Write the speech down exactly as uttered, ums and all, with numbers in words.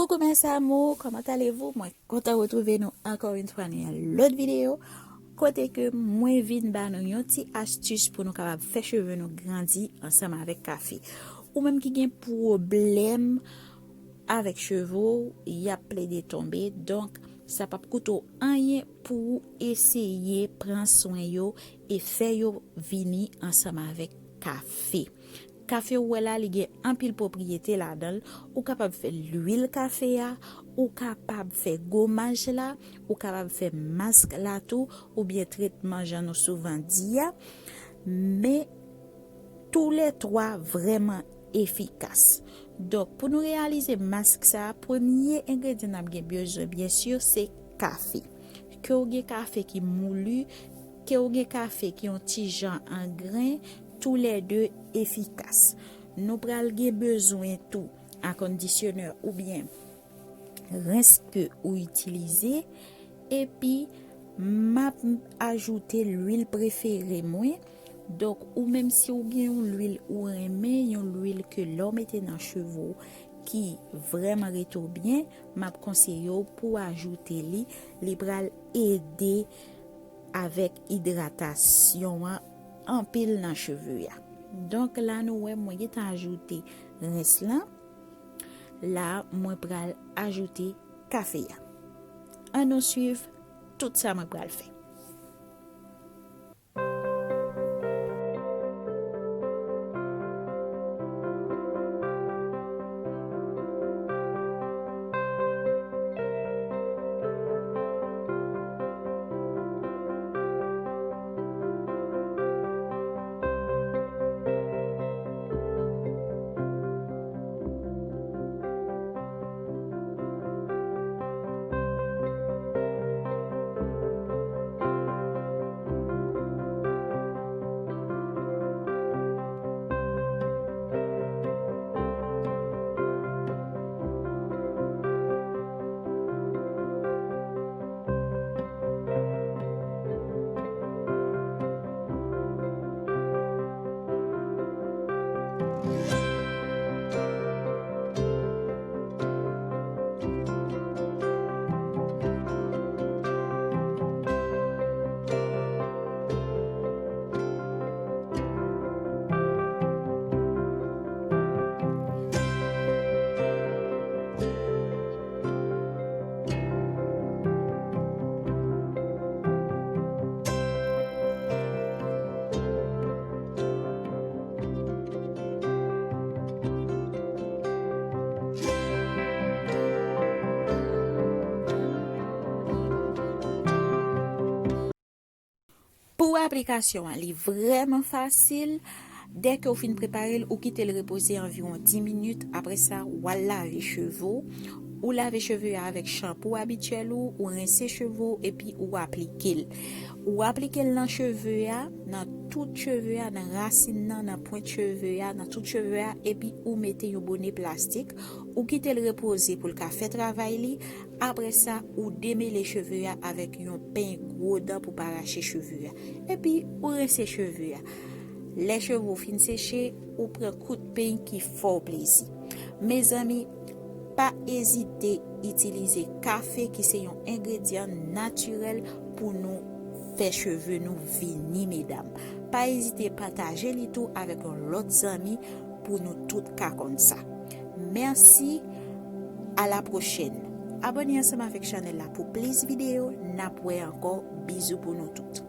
Coucou mes amours, comment allez-vous? Mwen kontan retwouve nou ankò yon fwa nan yon lòt videyo kote ke mwen vin ba nou yon ti astis pou nou kapab fè cheve nou grandi ansanm avèk kafe. Ou menm ki gen pwoblèm avèk cheve w, y ap plede tonbe, donk sa p ap koute w anyen pou w eseye pran swen yo e fè yo vini ansanm avèk kafe. Kafe ou wè la, li gen anpil pwopriyete ladan l. Ou kapab fè lwil kafe a, ou kapab fè gomaj la, ou kapab fè mask la tou, oubyen tretman jan nou souvan di a. Men toulètwa vrèman efikas. Donk, pou nou reyalize mask sa a, premye engredyan n ap gen bezwen, byen si, se kafe. Ke w gen kafe ki mouli, ke w gen kafe ki yon ti jan an gren, toulède efikas. Nou pral gen bezwen tou akondisyonè oubyen rens ke ou itilize, epi m ap ajoute lwil prefere mwen. Donk, ou menm si w gen yon lwil ou renmen, yon lwil ke lè w mete nan cheve w ki vrèman rete w byen, m ap konseye w pou w ajoute li. Li pral ede avèk idratasyon an anpil nan cheve a. Donk, la nou wè mwen gentan ajoute rens lan. La, mwen pral ajoute kafe a. Ann nou swiv tout sa mwen pral fè. Pou aplikasyon an, li vrèman fasil. Dèke w fin prepare l, ou kite l repoze anviwon dis minit. Apre sa, w al lave cheve w. Ou lave cheve a avèk chanpou abityèl ou, ou rense cheve w, epi ou aplike l. Ou aplike l nan cheve a, nan tout cheve a, nan rasin nan, nan pwent cheve a, nan tout cheve a, epi ou mete yon bone plastik. Ou kite l repoze pou l ka fè travay li. Apre sa, ou demele cheve a avèk yon peny gwo dan pou pa rache cheve a. Epi, ou rense cheve a. Lè cheve w fin seche, ou pran kout peny ki fè w plezi. Mezanmi, pa ezite itilize kafe ki se yon engredyan natirèl pou nou fè cheve nou vini, medam. Pa ezite pataje li tou avèk yon lòt zanmi pou nou tout ka konn sa. Mèsi, a la pwochèn. Abòne ansanm avèk chanèl la pou plis videyo. N ap wè ankò. Bizou pou nou tout.